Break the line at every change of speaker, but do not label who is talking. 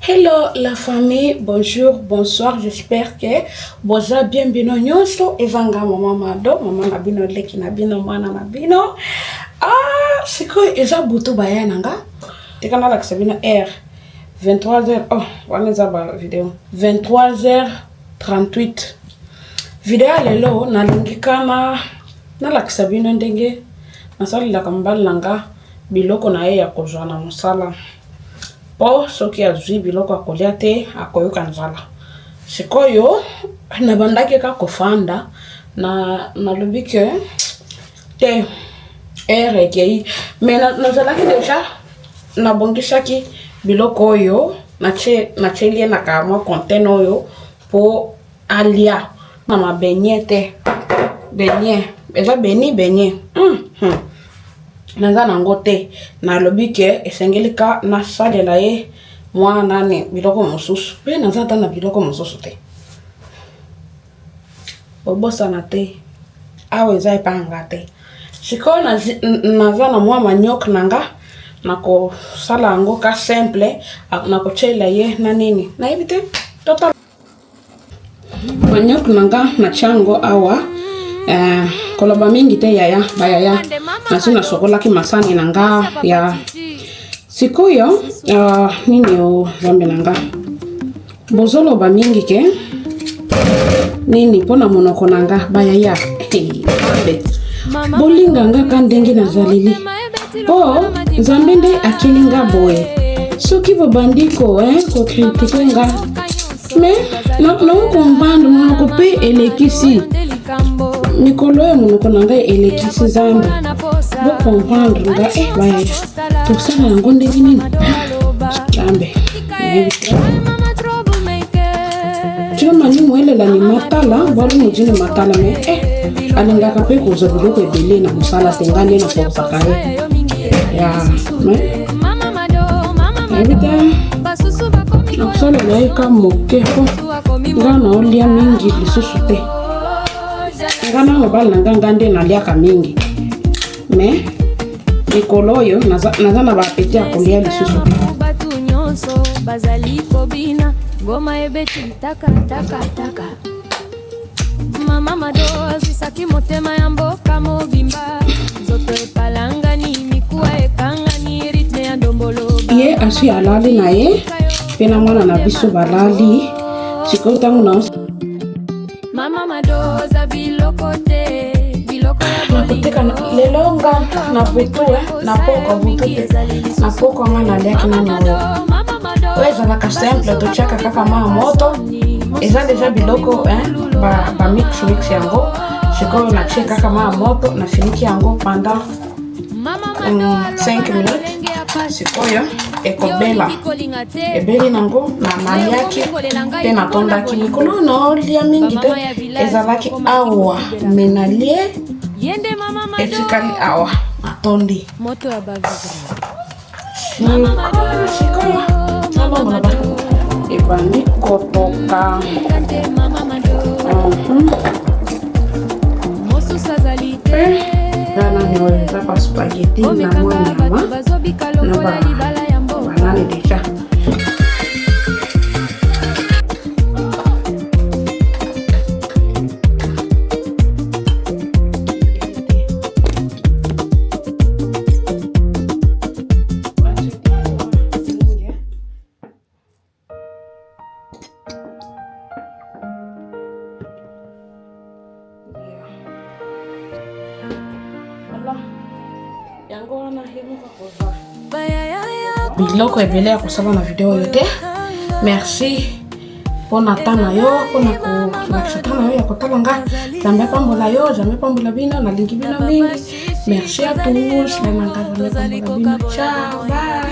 Hello la famille, bonjour, bonsoir, j'espère que boza bien bino nyonso eza nga mama Mado, mama na bino leki na bino mwana na bino. Ah, sikoyo eza butu baya na nga. Tika nalakisa bino heure 23h, oh, wana eza ba video. 23h38. Video ya lelo nalingi kana nalakisa bino ndenge nasalelaka mobali na nga biloko na ye ya kozwa na mosala. Po soki azwi biloko ya kolia te akoyoka nzala. Sikoyo nabandaki kaka kofanda na nalobi ke te heure ekei mais nazalaki deja nabongisaki biloko oyo natieli ye na ka mwa container oyo po alia na mabenye te benye eza beni benye Naza nango te nalobi ke esengeli ka nasalela ye mwa nani biloko mosusu mpe naza ata na biloko mosusu te bobosana te awa eza epai nga te sikoyo naza na mwa manioc na nga nakosala yango ka simple nakotyela ye na nini nayebi te totala Manioc na nga natia yango awa eh, koloba mingi te yaya bayaya nasi nasokolaki masani na nga ya sikoyo uh, nini o nzambe na nga bozoloba mingi ke nini mpo na monoko na nga bayaya nzambe bolinga nga ka ndenge nazaleli mpo nzambe nde akeli nga boye soki bobandi ko eh, kokritike nga me nakokomprendre monoko mpe elekisi mikolo oyo monoko na ngai elekisi zambe bokomprendre nga e eh, baye tosala yango ndenge nini zambe nayebi te Choma ni mwelela ni matala bwalu mujini matala me eh alingaka mpe kozwa biloko ebele na mosala te ngai nde naforsaka ye ya me nayebi te nakosalela ye ka moke mpo ngai naolia mingi lisusu te ngai na mobali na ngai ngai nde naliaka mingi me mikolo oyo naza, naza na baapeti ya kolia lisusu te
bato nyonso bazali kobina ngoma ebeti taka taka taka mama mado azwisaki motema ya mboka mobimba nzoto epalangani mikuwa ekangani ritme ya ndombolo
ye asi alali na ye mpe na mwana na biso balali sikoyo ntango na
Mama madoza biloko te biloko ya
nakoteka lelo nga na butu eh, na pokwa butu te na pokwa nga naliaki nani oyo oyo ezalaka simple totiaka kaka maa moto eza deja biloko eh, ba, ba mix mix yango sikoyo natie kaka maa moto nafiniki yango pendant 5 minutes sikoyo ekobela ebeli nango na naliaki mpe natondaki mikolo naolia mingi te ezalaki awa me nalie etikali awa natondi sikoyo nalongola ebandi kotoka eza nani oyo eza ba spaghetti na mwa nyama na banani deja biloko ebele ya kosala na video oyo te merci mpo na temps na yo mpo na kolakisa temps na yo ya kotala nga nzambe apambola yo nzambe apambola bino nalingi bino mingi merci à tous na nanga nzambe apambola bino ciao bye.